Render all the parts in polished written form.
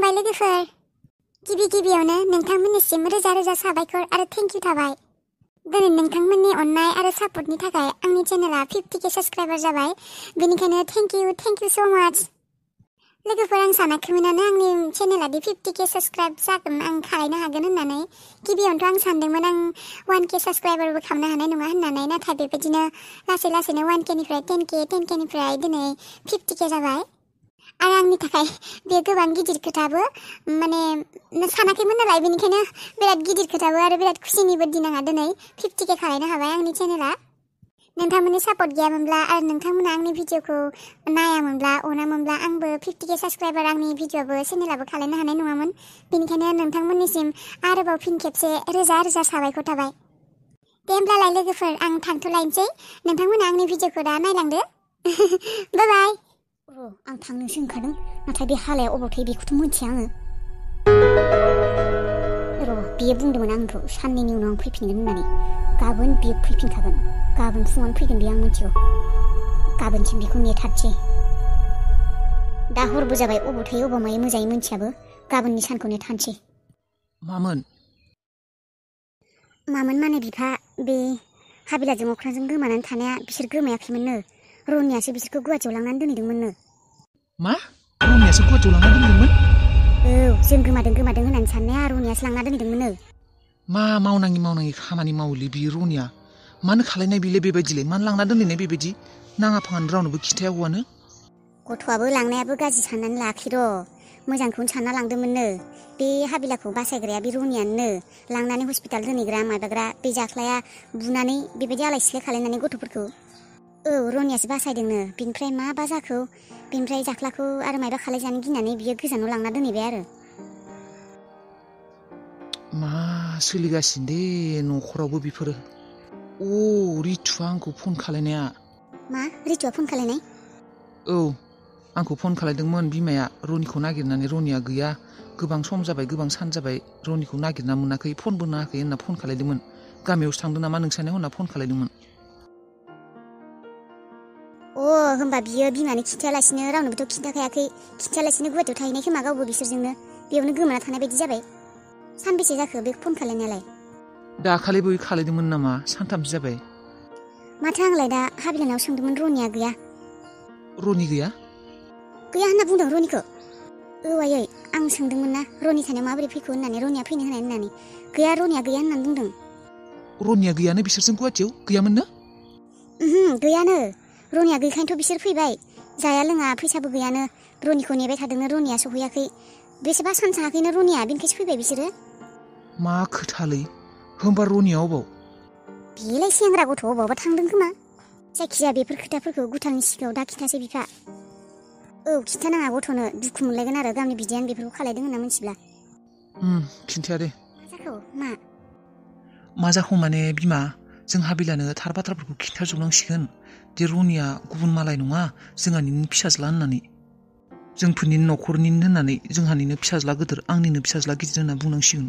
खुलुमबाय लोगोफोर गिबियावनो नोंथांमोननिसिम रोजा रोजा साबायखर आरो थेंक इउ थाबाय दिनै नोंथांमोननि अननाय आरो सापर्टनि थाखाय आंनि चेनेला 50k साबस्क्राइबार जाबाय बेनिखायनो थेंक इउ सो माच लोगोफोर आं सानाखैमोनानो आंनि चेनेला 50k साबस्क्राइब जागोन आं खालायनो हागोन होननानै गिबियावनोथ' आं सानदोंमोन आं 1k साबस्क्राइबारबो खालामनो हानाय नङा होननानै नाथाय बेबायदिनो लासैनो 1k निफ्राय 10k निफ्राय दिनै 50k जाबाय आरो आंनि थाखाय बे गोबां गिदिर खोथाबो माने सानाखैमोन नालाय बेनिखायनो बिराद गिदिर खोथाबो आरो बिराद खुसिनिबो दिन आंहा दिनै 50k खालायनो हाबाय आंनि चेनेला नोंथांमोननि सापर्ट गैयामोनब्ला आरो नोंथांमोना आंनि भिडिअखौ नायामोनब्ला अनामोनब्ला आंबो 50k साबस्क्राइबार आंनि भिडिअबो चेनेलाबो खालायनो हानाय नङामोन बेनिखायनो नोंथांमोननिसिम आरोबाव फिन खेबसे रोजा रोजा साबायखर थाबाय दे होमब्लालाय लोगोफोर आं थांथ'लायनोसै नोंथांमोना आंनि भिडिअखौ दा नायलांदो बाय बाय आं थांनोसो ओंखारदों नाथाय बे हालाया अबाव थायो बेखौथ' मिथिया आङो र' बियो बुंदोंमोन आंखौ साननैनि उनाव आं फैफिनगोन होननानै गाबोन बियो फैफिनखागोन गाबोन फुङावनो फैगोन बियो आं मिथिगौ गाबोनसिम बेखौ नेथारसै दा हरबो जाबाय अबाव थायो अबाव मायो मोजाङै मिथियाबो गाबोननि सानखौ नेथारसै मामोन माने बिफा बे हाबिलाजों अख्रांजों गोमानानै थानाया बिसोर गोमायाखैमोननो रनियासो बिसोरखौ गुवाहाटियाव लांनानै दोनहैदोंमोननो मा रनियासो गुवाहाटियाव लांनानै दोनहैदोंमोन औ जों गोमादों होननानै साननाया रनियासो लांना दोनहैदोंमोननो मा मावनाङि खामानि मावोलै बियो रनिया मानो खालायनाय बिलाय बेबायदिलाय मानो लांना दोनहैनाय बेबायदि नाङा फाङानो रावनोबो खिथाया हौवानो गथ'आबो लांनायाबो गाज्रि साननानै लाखि र' मोजांखौनो सानना लांदोंमोननो बे हाबिलाखौ बासायग्राया बे रनियानो लांनानै हस्पिटाल दोनहैग्रा माबाग्रा बे जाख्लाया बुनानै बेबायदि आलाय सिलाय खालायनानै गथ'फोरखौ औ रनियासो बासायदोंनो बिनिफ्राय माबा जाखो बिनिफ्राय जाख्लाखौ आरो मायबा खालायजानो गिनानै बियो गोजानाव लांना दोनहैबाय आरो मा सोलिगासिनो दे न'खरावबो बेफोरो रितुआ आंखौ फन खालायनाया मा रितुआ फन खालायनाय औ आंखौ फन खालायदोंमोन बिमाया रनिखौ नागिरनानै रनिया गैया गोबां सम जाबाय गोबां सान जाबाय रनिखौ नागिरना मोनाखै फनबो नाङाखै होनना फन खालायदोंमोन गामियावसो थांदों नामा नोंसानियाव होनना फन खालायदोंमोन होमबा बियो बिमानो खिन्थायालासिनो रावनोबोथ' खिन्थायालासिनो गुवाहाटियाव थाहैनाय खोमा गावबो बिसोरजोंनो बेयावनो गोमाना थानाय बायदि जाबाय सानबेसे जाखो बे फन खालायनायालाय दाखालिबो खालायदोंमोन नामा सानथामसो जाबाय माथो आंलाय दा हाबिलानाव सोंदोंमोन रनिया गैया रनि गैया होनना बुंदों रनिखौ आयै आं सोंदोंमोन ना रनि थानायाव माबोरै फैखो होननानै रनिया फैनो होननानै रनिया गैया होननानै बुंदों रनिया गैयानो बिसोरजों गुवाहाटियाव गैयामोननो गैयानो रनिया गैयैखायनोथ' बिसोर फैबाय जाया लोङा फैसाबो गैयानो रनिखौ नेबाय थादोंनो रनिया सफैयाखै बेसेबा सान थाङाखैनो रनिया बेनिखायसो फैबाय बिसोरो मा खोथालै होमबा रनिया अबाव बेलाय सेंग्रा गथ' अबावबा थांदों खोमा जायखिजाया बेफोर खोथाफोरखौ गुथालनि सिगाङाव दा खिन्थासै बिफा खिन्थानाङा गथ'नो दुखु मोनलायगोन आरो गावनि बिदायानो बेफोरखौ खालायदों होनना मिथिब्ला खिन्थाया दे मा जाखौ माने बिमा जों हाबिलानो थार बाथ्राफोरखौ खिन्थाजोबनांसिगोन दे रनिया गुबुन मालाय नङा जोंहानिनो फिसाज्ला होननानै जोंफोरनिनो न'खरनिनो होननानै जोंहानिनो फिसाज्ला गिदिर आंनिनो फिसाज्ला गिदिर होनना बुंनांसिगोन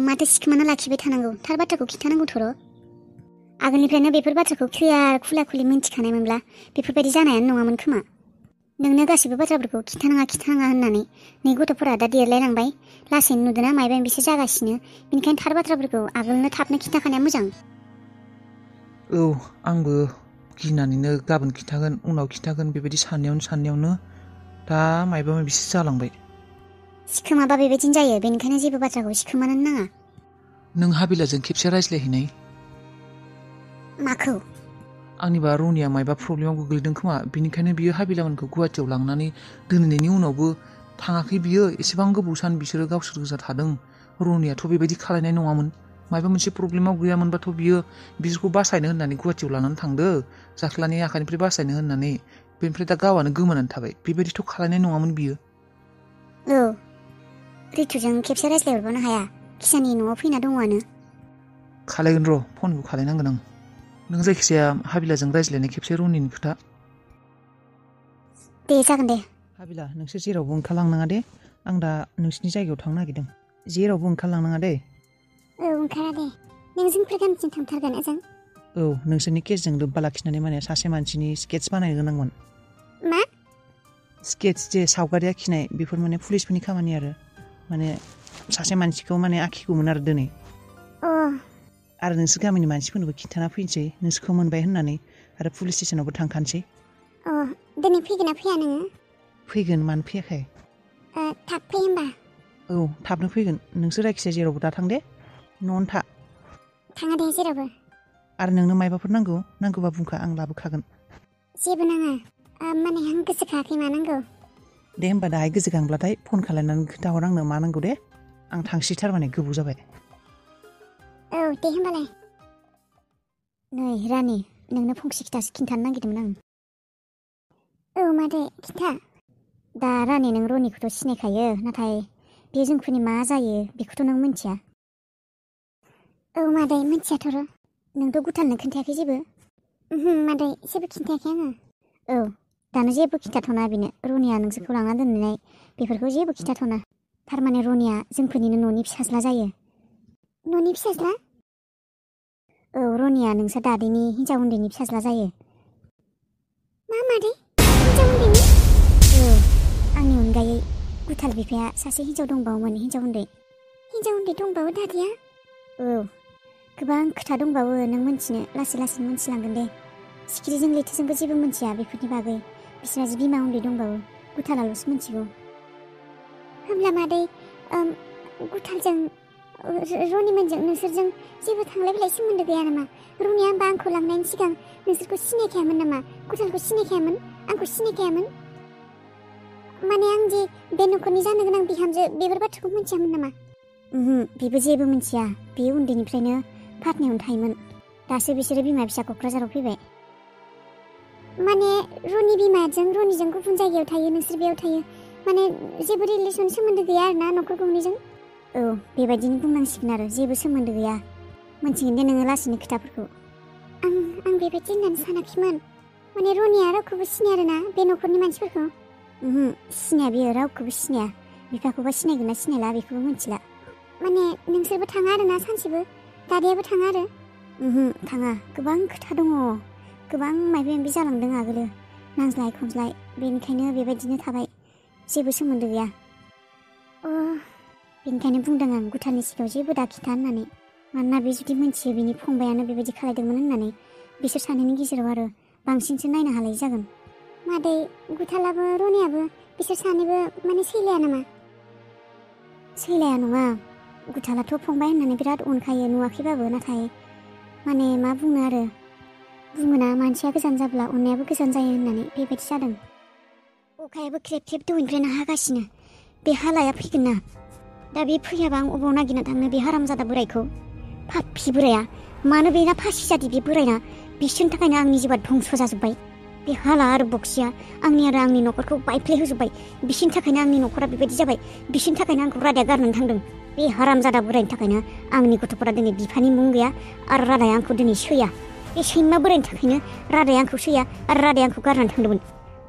माथो सिखोमाना लाखिबाय थानांगौ थार बाथ्राखौ खिन्थानांगौ थ'र' आगोलनिफ्रायनो बेफोर बाथ्राखौ क्लियार खुला खुलि मिन्थिखानायमोनब्ला बेफोरबायदि जानायानो नङामोन खोमा नोंनो गासिबो बाथ्राफोरखौ खिन्थानाङा होननानै नै गथ'फोरा दा देरलायलांबाय लासैनो नुदोंना मायबा बिसोर जागासिनो बेनिखायनो थार बाथ्राफोरखौ आगोलनो थाबनो खिन्थाखानाया मोजां आंबो गिनानैनो गाबोन खिन्थागोन उनाव खिन्थागोन बेबायदि साननायावनो दा मायबा मायबिसो जालांबाय सिखोमाबा बेबायदिनो जायो बेनिखायनो जेबो बाथ्राखौ सिखोमानो नाङा नों हाबिलाजों खेबसे रायज्लायहैनाय माखौ आंनिबा रनिया मायबा प्रब्लेमाव गोग्लैदों खोमा बिनिखायनो बियो हाबिलामोनखौ गुवाहाटियाव लांनानै दोनहैनायनि उनावबो थाङाखै बियो एसेबां गोबाव सान बिसोरो गावसोर गोजा थादों रनियाथ' बेबायदि खालायनाय नङामोन मायबा मोनसे प्रब्लेमाव गैयामोनबाथ' बियो बिसोरखौ बासायनो होननानै गुवाहाटियाव लानानै थांदो जाख्लानि आखाइनिफ्राय बासायनो होननानै बेनिफ्राय दा गावआनो गोमानानै थाबाय बेबायदिथ' खालायनाय नङामोन बियो रितुजों खेबसे रायज्लायहरबावनो हाया किसाननि न'आव फैना दङआनो खालायगोन र' फनखौ खालायनांगोन आं नों जायखिजाया हाबिलाजों रायज्लायनाय खेबसे रनिनि खोथा दे जागोन दे हाबिला नोंसोर जेरावबो ओंखारलांनाङा दे आं दा नोंसिनि जायगायाव थांनो नागिरदों जेरावबो ओंखारलांनाङा दे ओंखारा दे नों जोंफोर गामिसिम थांथारगोन ओजों नोंसोरनि केसजों लोब्बा लाखिनानै माने सासे मानसिनि स्केट्स बानायनो गोनांमोन मा स्केट्स जे सावगारि आखिनाय बेफोर माने पुलिसफोरनि खामानि आरो माने सासे मानसिखौ माने आखिगौमोन आरो दिनै अ आरो नोंसोर गामिनि मानसिफोरनोबो खिन्थाना फैनोसै नोंसोरखौ मोनबाय होननानै आरो पुलिस स्टेसनावबो थांखानोसै अ दिनै फैगोन ना फैया नोङो फैगोन मानो फैयाखै थाब फै होमबा औ थाबनो फैगोन नोंसोर जायखिजाया जेरावबो दा थां दे न'आवनो था थाङा दे जेरावबो आरो नोंनो मायबाफोर नांगौबा बुंखा आं लाबोखागोन जेबो नाङा माने आं गोसोखाङाखै मा नांगौ दे होमबा दाहाय गोसोखांब्लाथाय फन खालामनानै खोन्थाहर आंनो मा नांगौ दे आं थांसै थारमाने गोबाव जाबाय औ दे होमबालाय नै रानि नोंनो फंसे खोथासो खिन्थानो नागिरदोंमोन आं औ मादै खिन्था दा रानि नों रनिखौथ' सिनायखायो नाथाय बे जोंफोरनि मा जायो बेखौथ' नों मिन्थिया औ मादै मिन्थियाथ' र' नोंथ' गुथालनो खोन्थायाखै जेबो मादै जेबो खिन्थायाखै आङो औ दानो जेबो खिन्थाथ'ना बेनो रनिया नोंसोरखौ लांना दोननाय बेफोरखौ जेबो खिन्थाथ'ना थारमाने रनिया जोंफोरनिनो न'नि फिसाज्ला जायो न'नि फिसाज्ला औ रनिया नोंसोर दादैनि हिन्जाव उन्दैनि फिसाज्ला जायो मा मादै हिन्जाव उन्दैनि औ आंनि अनगायै गुथाल बिफाया सासे हिन्जाव दंबावोमोन हिन्जाव उन्दै दंबावो दादैया औ गोबां खोथा दंबावो नों मिन्थिनो लासै लासैनो मिन्थिलांगोन दे सिखिरिजों लैथोजोंबो जेबो मिन्थिया बेफोरनि बागै बिसोरहा जि बिमा उन्दै दंबावो गुथालाल'सो मिन्थिगौ होमब्ला मादै गुथालजों रनिमोनजों नोंसोरजों जेबो थांलाय फैलाय सोमोन्दो गैया नामा रनिया होमबा आंखौ लांनायनि सिगां नोंसोरखौ सिनायखायामोन नामा गुथालखौ सिनायखायामोन आंखौ सिनायखायामोन माने आं जे बे न'खरनि जानो गोनां बिहामजो बेफोर बाथ्राखौ मिन्थियामोन नामा बेबो जेबो मिन्थिया बेयो उन्दैनिफ्रायनो फाटनायावनो थायोमोन दासो बिसोरो बिमा फिसा क'क्राझाराव फैबाय माने रनि बिमाजों रनिजों गुबुन जायगायाव थायो नोंसोर बेयाव थायो माने जेबो रिलेसन सोमोन्दो गैया आरोना न'खर गंनैजों औ बेबायदिनो बुंनांसिगोन आरो जेबो सोमोन्दो गैया मोनथिगोन दे नोङो लासैनो खोथाफोरखौ आं बेबायदि होननानै सानाखैमोन माने रनिया रावखौबो सिनाया आरोना बे न'खरनि मानसिफोरखौ सिनाया बियो रावखौबो सिनाया बिफाखौबा सिनायगोन ना सिनायला बेखौबो मिथिला माने नोंसोरबो थाङा आरोना सानसेबो दादायाबो थाङा आरो थाङा गोबां खोथा दङ गोबां माबा माबि जालांदों आगोलो नांज्लाय खमज्लाय बेनिखायनो बेबायदिनो थाबाय जेबो सोमोन्दो गैया बेनिखायनो बुंदों आं गुथालनि सिगाङाव जेबो दा खिथा होननानै मानोना बे जुदि मिन्थियो बिनि फंबायानो बेबायदि खालायदोंमोन होननानै बिसोर सानैनि गेजेराव आरो बांसिनसो नायनो हालायि जागोन मादै गुथालाबो रनियाबो बिसोर सानैबो माने सैलाया नामा सैलाया नङा गुथालाथ' फंबाय होननानै बिराद अनखायो नुवाखैबाबो नाथाय माने मा बुंनो आरो बुङोना मानसिया गोजान जाब्ला अननायाबो गोजान जायो होननानै बेबायदि जादों अखायाबो ख्रेब ख्रेब दहायनिफ्रायनो हागासिनो बे हालाया फैगोन ना दा बे फैयाबा आं अबाव नागिरना थांनो बे हारामजादा बोरायखौ पापि बोराया मानो बेना फासि जादि बे बोरायना बिसोरनि थाखायनो आंनि जिउआ धंस जाजोब्बाय बे हाला आरो बक्सिया आंनि न'खरखौ बायफ्ले होजोब्बाय बिसोरनि थाखायनो आंनि न'खरा बेबायदि जाबाय बिसोरनि थाखायनो आंखौ रादाया गारनानै थांदों बे हारामजादा बोरायनि थाखायनो आंनि गथ'फोरा दिनै बिफानि मुं गैया आरो रादाया आंखौ दिनै सैया बे सैमा बोरायनि थाखायनो रादाया आंखौ सैया आरो रादाया आंखौ गारनानै थांदोंमोन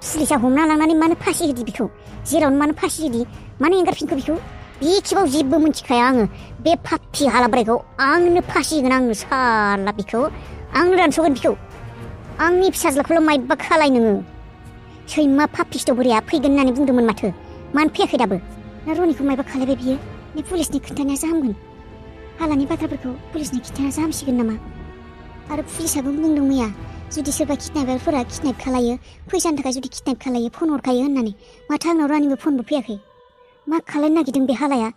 पुलिसा हमना लांनानै मानो फासि होदि बेखौ जेरावनो मानो फासि होदि मानो एंगारफिनखो बेखौ बे खेबाव जेबो मिन्थिखाया आङो बे पापि हाला बोरायखौ आंनो फासि होगोन आंनो साला बेखौ आंनो दानस'गोन बेखौ आंनि फिसाज्लाखौल' मायबा खालाय नोङो सैमा पापिस्ट' बोराया फैगोन होननानै बुंदोंमोन माथो मानो फैयाखै दाबो ना रनिखौ मायबा खालायबाय बियो ने पुलिसनि खोन्थानायासो हामगोन हालानि बाथ्राफोरखौ पुलिसनि खिन्थानायासो हामसिगोन नामा आरो पुलिसाबो बुंदों मैया जुदि सोरबा किडनेपारफोरा किडनेप खालायो फैसानि थाखाय जुदि किडनेप खालायो फन हरखायो होननानै माथो आंनाव रानिबो फनबो फैयाखै मा खालायनो नागिरदों बे हालाया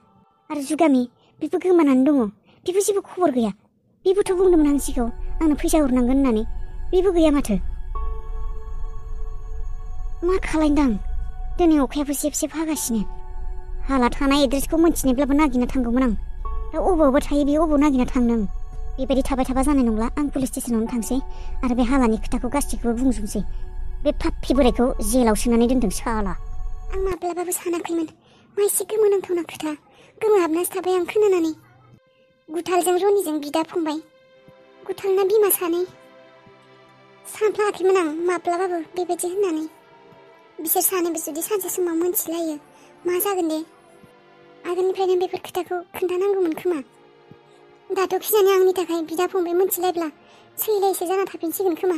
आरो जुगामि बेबो गोमानानै दङ बेबो जेबो खबर गैया बेबोथ' बुंदोंमोन आं सिगाङाव आंनो फैसा हरनांगोन होननानै बेबो गैया माथो मा खालायदों दिनै अखायाबो जेब जेब हागासिनो हाला थानाय एड्रेसखौ मोनथिनायब्लाबो नागिरना थांगौमोन आं दा अबावबा थायो बे अबाव नागिरना थांनो आं बेबायदि थाबाय थाबा जानाय नंला आं पुलिस स्टेसनावनो थांसै आरो बे हालानि खोथाखौ गासैखौबो बुंजोबसै बे पापि बोरायखौ जेलाव सोनानै दोनदों साला आं माब्लाबाबो सानाखैमोन मा एसे गोमोनांथावना खोथा गोमोहाबनासो थाबाय आं खोनानानै गुथालजों रनिजों बिदा फंबाय गुथालना बिमा सानै सानफ्लाङाखैमोन आं माब्लाबाबो बेबायदि होननानै बिसोर सानैबो जुदि सानसे समाव मोनथिलायो मा जागोन दे आगोलनिफ्रायनो बेफोर खोथाखौ खोन्थानांगौमोन खोमा दाथ' खिजानि आंनि थाखाय बिदा फंबाय मोनथिलायब्ला सैलायसो जाना थाफिनसिगोन खोमा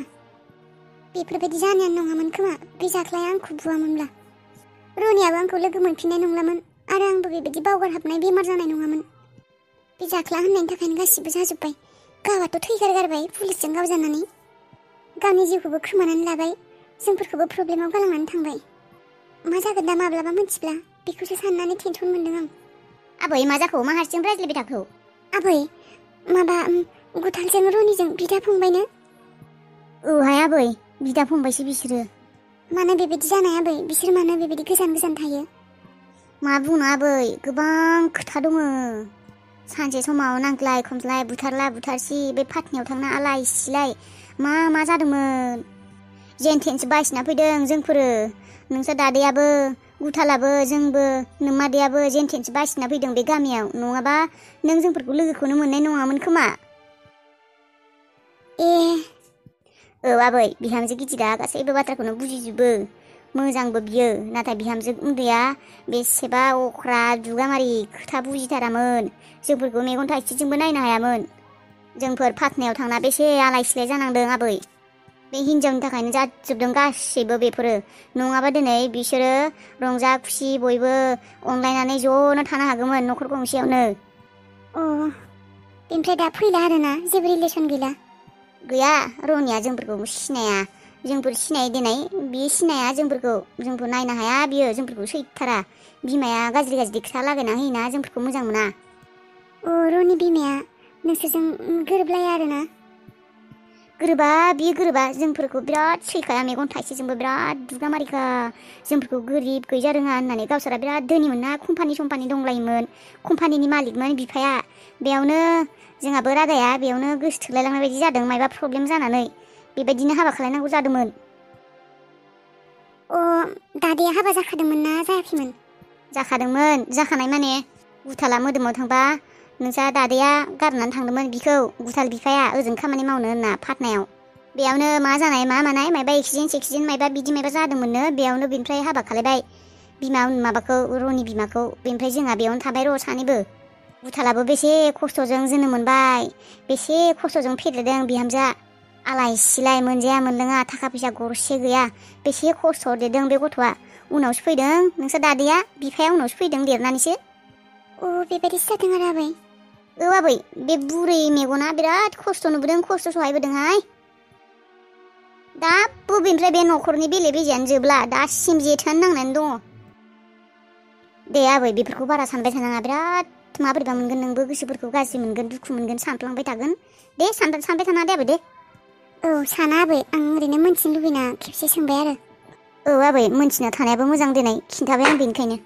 बेफोरबायदि जानायानो नङामोन खोमा बे जाख्लाया आंखौ बुवामोनब्ला रनियाबो आंखौ लोगो मोनफिननाय नंलामोन आरो आंबो बेबायदि बावगारहाबनाय बेमार जानाय नङामोन। बे जाख्ला होननायनि थाखायनो गासिबो जाजोब्बाय। गावआथ' थैगारगारबाय पुलिसजों गावजानानै। गावनि जिउखौबो खोमानानै लाबाय, जोंफोरखौबो प्रब्लेमाव गालांनानै थांबाय। मा जागोन दा माब्लाबा मोनथिब्ला बेखौसो साननानै टेनसन मोनदों आं। आबै मा जाखो? मा हारसिं रायज्लायबाय थाखो? आबै माबा गुथालजों रनिजों बिदा फंबायनो। औहाय आबै, बिदा फंबायसो बिसोरो। मानो बेबायदि जानाय आबै? बिसोर मानो बेबायदि गोजान गोजान थायो? मा बुंनो आबै, गोबां खोथा दङ। सानसे समाव नांज्लाय खमज्लाय बुथारला बुथारसि बे फाथनियाव थांना आलाय सिलाय मा जादोंमोन। जेन थेनसो बायसिना फैदों जोंफोरो। नोंसोर दादैयाबो गुथालाबो जोंबो नोमादैयाबो जेन थेनसो बायसिना फैदों बे गामियाव। नङाबा नों जोंफोरखौ लोगोखौनो मोननाय नङामोन खोमा। औ आबै, बिहामजो गिदिरा गासैबो बाथ्राखौनो बुजिजोबो। मोजांबो बियो, नाथाय बिहामजो उन्दैया बेसेबा अख्रा दुगामारि खोथा बुजिथारामोन। जोंफोरखौ मेगन थाइसेजोंबो नायनो हायामोन। जोंफोर फाथनायाव थांना बेसे आलाय सिलाय जानांदों आबै। बे हिनजावनि थाखायनो जाजोबदों गासैबो बेफोरो। नङाबा दिनै बिसोरो रंजा खुसि बयबो अनलायनानै ज'नो थानो हागौमोन न'खर गंसेयावनो। बेनिफ्राय दा फैला आरोना? जेबो रिलेसन गैला? गैया, रनिया जोंफोरखौ सिनाया। जोंफोर सिनाय देनाय, बियो सिनाया जोंफोरखौ। जोंफोर नायनो हाया बियो, जोंफोरखौ सैथारा। बिमाया गाज्रि खोथा लागायना होयोना, जोंफोरखौ मोजां मोना। रनि बिमाया नोंसोरजों गोरोबलाया आरोना? गोरोबा, बियो गोरोबा। जोंफोरखौ बिराद सैखाया, मेगन थाइसेजोंबो बिराद दुगामारिखा। जोंफोरखौ गोरिब गैजा रोङा होननानै। गावसोरा बिराद धोनिमोन ना, कम्पानि दंलायोमोन। कम्पानिनि मालिकमोन बिफाया। बेयावनो जोंहाबो रादाया बेयावनो गोसो थोलायलांनाय बायदि जादों। मायबा प्रब्लेम जानानै बेबायदिनो हाबा खालायनांगौ जादोंमोन। दादैया हाबा जाखादोंमोन ना जायाखैमोन? जाखादोंमोन। जाखानाय माने गुथाला मोदोमाव थांबा नोंसा दादैया गारनानै थांदोंमोन बिखौ। गुथाल बिफाया ओजों खामानि मावनो होनना फाथनायाव। बेयावनो मा जानाय मा मानाय मायबा एक्सिडेन्ट मायबा बिदि मायबा जादोंमोननो। बेयावनो बेनिफ्राय हाबा खालायबाय माबाखौ, रनि बिमाखौ। बेनिफ्राय जोंहा बेयावनो थाबाय र' सानैबो। गुथालाबो बेसे खस्थ'जों जोनोम मोनबाय, बेसे खस्थ'जों फेदेरदों बिहामजोआ। आलाय सिलाय मोनजाया मोनलोङा, थाखा फैसा गरसे गैया। बेसे खस्थ' देरदों बे गथ'आ। उनावसो फैदों नोंसोर दादैया, बिफाया उनावसो फैदों देरनानैसो। बेबायदिसो जादों आरो आबै? औ आबै, बे बुरै मेगना बिराद खस्थ' नुबोदों, खस्थ' सहायबोदोंहाय। दाबो बेनिफ्राय बे न'खरनि बेले बेजेयानो जोबला, दासिम जेथोआनो नांनानै दङ। दे आबै, बेफोरखौ बारा सानबाय थानाङा। बिराद माबोरैबा मोनगोन नोंबो, गोसोफोरखौ गाज्रि मोनगोन, दुखु मोनगोन, सानफ्लांबाय थागोन। दे सानबाय थानाङा दे आबै दे। साना आबै, आं ओरैनो मोनथिनो लुबैना खेबसे सोंबाय आरो। औ आबै, मोनथिना थानायाबो मोजां देनाय, खिन्थाबाय आं बेनिखायनो।